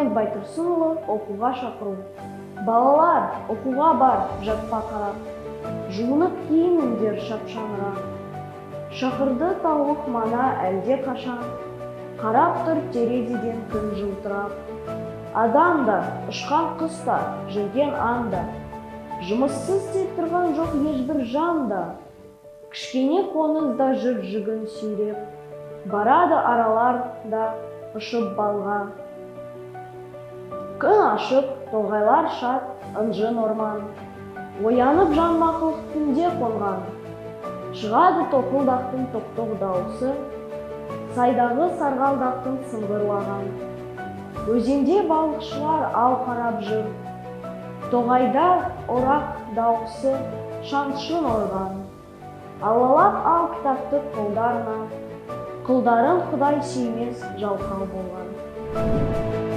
Ахмет Байтұрсынұлы, «Оқуға шақыру». Балалар, оқуға бар, жатпа қарап. Жуынып киініңдер шапшаңырақ. Шақырды тауық мана әлде қашан. Қарап тұр терезеден күн жылтырап. Адам да, ұшқан құс та, жүрген аң да. Жұмыссыз тек тұрған жоқ ешбір жан да. Кішкене қоңыз да жүр жүгін сүйреп. Барады аралар да ұшып балға. Күн ашық, тоғайлар шат, ынжын орман. Оянып жан мақұлық түнде қонған. Шығады тоқылдақтың тоқ-тоқ дауысы, сайдағы сарғалдақтың сыңғырлаған. Өзенде балықшылар ау қарап жүр. Тоғайда орақ дауысы шаң-шұң ұрған. Алалап ал кітапты қолдарына, құлдарын Құдай сүймес жалқау болған.